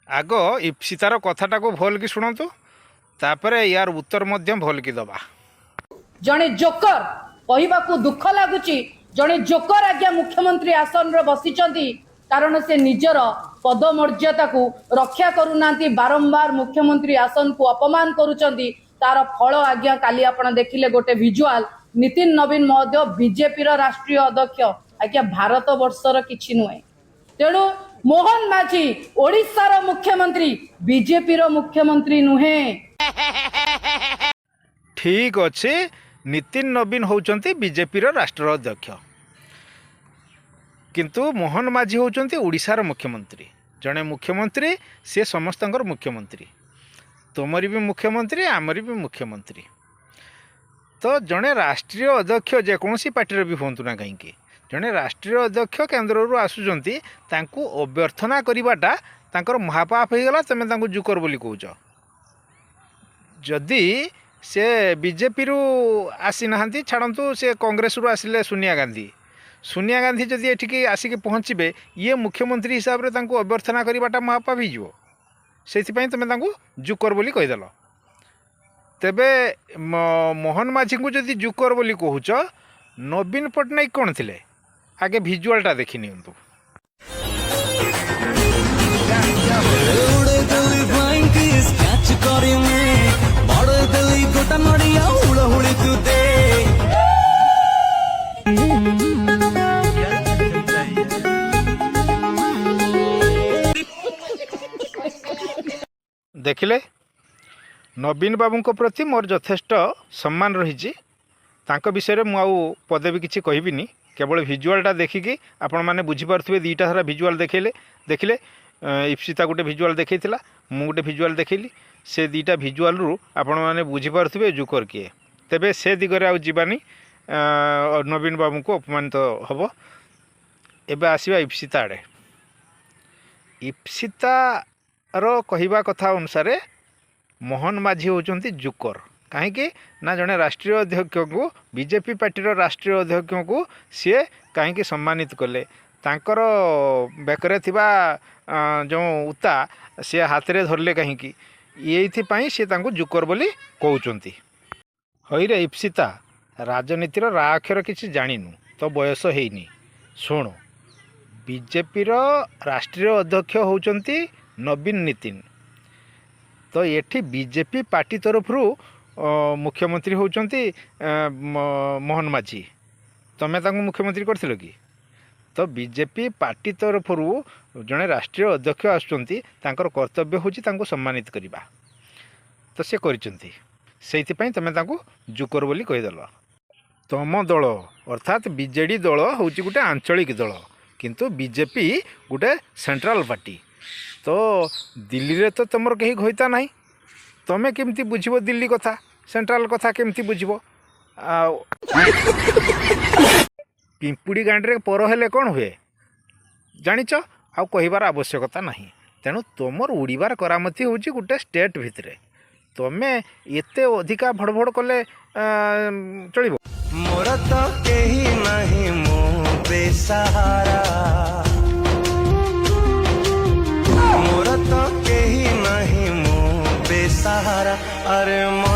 ଆଗ ଇପ୍ସିତାର କଥାଟାକୁ ଭଲକି ଶୁଣନ୍ତୁ, ତାପରେ ୟାର ଉତ୍ତର ମଧ୍ୟ ଭଲକି ଦେବା। ଜଣେ ଜୋକର, କହିବାକୁ ଦୁଃଖ ଲାଗୁଛି, ଜଣେ ଜୋକର ଆଜ୍ଞା ମୁଖ୍ୟମନ୍ତ୍ରୀ ଆସନରେ ବସିଛନ୍ତି। କାରଣ ସେ ନିଜର ପଦ ମର୍ଯ୍ୟାଦାକୁ ରକ୍ଷା କରୁନାହାନ୍ତି, ବାରମ୍ବାର ମୁଖ୍ୟମନ୍ତ୍ରୀ ଆସନକୁ ଅପମାନ କରୁଛନ୍ତି। ତାର ଫଳ ଆଜ୍ଞା କାଲି ଆପଣ ଦେଖିଲେ ଗୋଟେ ଭିଜୁଆଲ। ନୀତିନ ନବୀନ ମହୋଦୟ ବିଜେପିର ରାଷ୍ଟ୍ରୀୟ ଅଧ୍ୟକ୍ଷ ଆଜ୍ଞା, ଭାରତ ବର୍ଷର କିଛି ନୁହେଁ। ତେଣୁ ମୋହନ ମାଝୀ ଓଡ଼ିଶାର ମୁଖ୍ୟମନ୍ତ୍ରୀ, ବିଜେପିର ମୁଖ୍ୟମନ୍ତ୍ରୀ ନୁହେଁ। ଠିକ୍ ଅଛି, ନୀତିନ ନବୀନ ହେଉଛନ୍ତି ବିଜେପିର ରାଷ୍ଟ୍ର ଅଧ୍ୟକ୍ଷ, କିନ୍ତୁ ମୋହନ ମାଝୀ ହେଉଛନ୍ତି ଓଡ଼ିଶାର ମୁଖ୍ୟମନ୍ତ୍ରୀ। ଜଣେ ମୁଖ୍ୟମନ୍ତ୍ରୀ, ସେ ସମସ୍ତଙ୍କର ମୁଖ୍ୟମନ୍ତ୍ରୀ। ତୁମରି ବି ମୁଖ୍ୟମନ୍ତ୍ରୀ, ଆମରି ବି ମୁଖ୍ୟମନ୍ତ୍ରୀ। ତ ଜଣେ ରାଷ୍ଟ୍ରୀୟ ଅଧ୍ୟକ୍ଷ ଯେକୌଣସି ପାର୍ଟିର ବି ହୁଅନ୍ତୁ ନା କାହିଁକି, ଜଣେ ରାଷ୍ଟ୍ରୀୟ ଅଧ୍ୟକ୍ଷ କେନ୍ଦ୍ରରୁ ଆସୁଛନ୍ତି, ତାଙ୍କୁ ଅଭ୍ୟର୍ଥନା କରିବାଟା ତାଙ୍କର ମହାପାପ ହେଇଗଲା। ତୁମେ ତାଙ୍କୁ ଜୁକର ବୋଲି କହୁଛ। ଯଦି ସେ ବିଜେପିରୁ ଆସିନାହାନ୍ତି, ଛାଡ଼ନ୍ତୁ, ସେ କଂଗ୍ରେସରୁ ଆସିଲେ, ସୋନିଆ ଗାନ୍ଧୀ, ସୋନିଆ ଗାନ୍ଧୀ ଯଦି ଏଠିକି ଆସିକି ପହଞ୍ଚିବେ, ଇଏ ମୁଖ୍ୟମନ୍ତ୍ରୀ ହିସାବରେ ତାଙ୍କୁ ଅଭ୍ୟର୍ଥନା କରିବାଟା ମହାପାପ ହେଇଯିବ। ସେଇଥିପାଇଁ ତୁମେ ତାଙ୍କୁ ଜୁକର ବୋଲି କହିଦେଲ। ତେବେ ମୋହନ ମାଝୀଙ୍କୁ ଯଦି ଜୁକର ବୋଲି କହୁଛ, ନବୀନ ପଟ୍ଟନାୟକ କ'ଣ ଥିଲେ? ଆଗେ ଭିଜୁଆଲଟା ଦେଖି ନିଅନ୍ତୁ। ଉଡ଼େଇଦେଲି ଫ୍ଲାଇଂ କିସ୍, କ୍ୟାଚ୍ କରି ମୁଁ ବାଡ଼େଇଦେଲି ଗୋଟା ନଡ଼ିଆ, ହୁଳହୁଳି ତୁ ଦେ। ଦେଖିଲେ, ନବୀନ ବାବୁଙ୍କ ପ୍ରତି ମୋର ଯଥେଷ୍ଟ ସମ୍ମାନ ରହିଛି। ତାଙ୍କ ବିଷୟରେ ମୁଁ ଆଉ ପଦେ ବି କିଛି କହିବିନି। କେବଳ ଭିଜୁଆଲଟା ଦେଖିକି ଆପଣମାନେ ବୁଝିପାରୁଥିବେ। ଦୁଇଟା ସାରା ଭିଜୁଆଲ ଦେଖେଇଲେ, ଦେଖିଲେ, ଇପ୍ସିତା ଗୋଟେ ଭିଜୁଆଲ ଦେଖେଇଥିଲା, ମୁଁ ଗୋଟେ ଭିଜୁଆଲ ଦେଖେଇଲି। ସେ ଦୁଇଟା ଭିଜୁଆଲରୁ ଆପଣମାନେ ବୁଝିପାରୁଥିବେ ଜୁକର କିଏ। ତେବେ ସେ ଦିଗରେ ଆଉ ଯିବାନି, ନବୀନ ବାବୁଙ୍କୁ ଅପମାନିତ ହେବ। ଏବେ ଆସିବା ଇପ୍ସିତା ଆଡ଼େ। ଇପ୍ସିତାର କହିବା କଥା ଅନୁସାରେ ମୋହନ ମାଝୀ ହେଉଛନ୍ତି ଜୁକର। କାହିଁକି ନା ଜଣେ ରାଷ୍ଟ୍ରୀୟ ଅଧ୍ୟକ୍ଷଙ୍କୁ, ବିଜେପି ପାର୍ଟିର ରାଷ୍ଟ୍ରୀୟ ଅଧ୍ୟକ୍ଷଙ୍କୁ ସିଏ କାହିଁକି ସମ୍ମାନିତ କଲେ? ତାଙ୍କର ବେକରେ ଥିବା ଯେଉଁ ଉତା ସିଏ ହାତରେ ଧରିଲେ କାହିଁକି? ଏଇଥିପାଇଁ ସିଏ ତାଙ୍କୁ ଜୁକର ବୋଲି କହୁଛନ୍ତି। ହଇରେ ଇପ୍ସିତା, ରାଜନୀତିର ରା ଅକ୍ଷର କିଛି ଜାଣିନୁ, ତ ବୟସ ହେଇନି। ଶୁଣୁ, ବିଜେପିର ରାଷ୍ଟ୍ରୀୟ ଅଧ୍ୟକ୍ଷ ହେଉଛନ୍ତି ନବୀନ ନୀତିନ। ତ ଏଠି ବିଜେପି ପାର୍ଟି ତରଫରୁ ମୁଖ୍ୟମନ୍ତ୍ରୀ ହେଉଛନ୍ତି ମୋହନ ମାଝୀ। ତମେ ତାଙ୍କୁ ମୁଖ୍ୟମନ୍ତ୍ରୀ କରିଥିଲ କି? ତ ବିଜେପି ପାର୍ଟି ତରଫରୁ ଜଣେ ରାଷ୍ଟ୍ରୀୟ ଅଧ୍ୟକ୍ଷ ଆସୁଛନ୍ତି, ତାଙ୍କର କର୍ତ୍ତବ୍ୟ ହେଉଛି ତାଙ୍କୁ ସମ୍ମାନିତ କରିବା। ତ ସେ କରିଛନ୍ତି, ସେଇଥିପାଇଁ ତମେ ତାଙ୍କୁ ଜୁକର ବୋଲି କହିଦେଲ। ତମ ଦଳ ଅର୍ଥାତ୍ ବିଜେଡ଼ି ଦଳ ହେଉଛି ଗୋଟେ ଆଞ୍ଚଳିକ ଦଳ, କିନ୍ତୁ ବିଜେପି ଗୋଟେ ସେଣ୍ଟ୍ରାଲ ପାର୍ଟି। ତ ଦିଲ୍ଲୀରେ ତ ତୁମର କେହି ଘଇତା ନାହିଁ। ତମେ କେମିତି ବୁଝିବ ଦିଲ୍ଲୀ କଥା? ସେଣ୍ଟ୍ରାଲ କଥା କେମିତି ବୁଝିବ? ଆଉ ପିମ୍ପୁଡ଼ି ଗାଣ୍ଡରେ ପର ହେଲେ କ'ଣ ହୁଏ ଜାଣିଛ, ଆଉ କହିବାର ଆବଶ୍ୟକତା ନାହିଁ। ତେଣୁ ତୁମର ଉଡ଼ିବାର କରାମତି ହେଉଛି ଗୋଟେ ଷ୍ଟେଟ୍ ଭିତରେ। ତମେ ଏତେ ଅଧିକା ଭଡ଼ଭଡ଼ କଲେ ଚଳିବ? ମୋର ତ କେହି ନାହିଁ, ମୁଁ ବେସାହାରା। ମୋର ତ କେହି ନାହିଁ, ମୁଁ ବେସାହାରା। ଆରେ ମୋ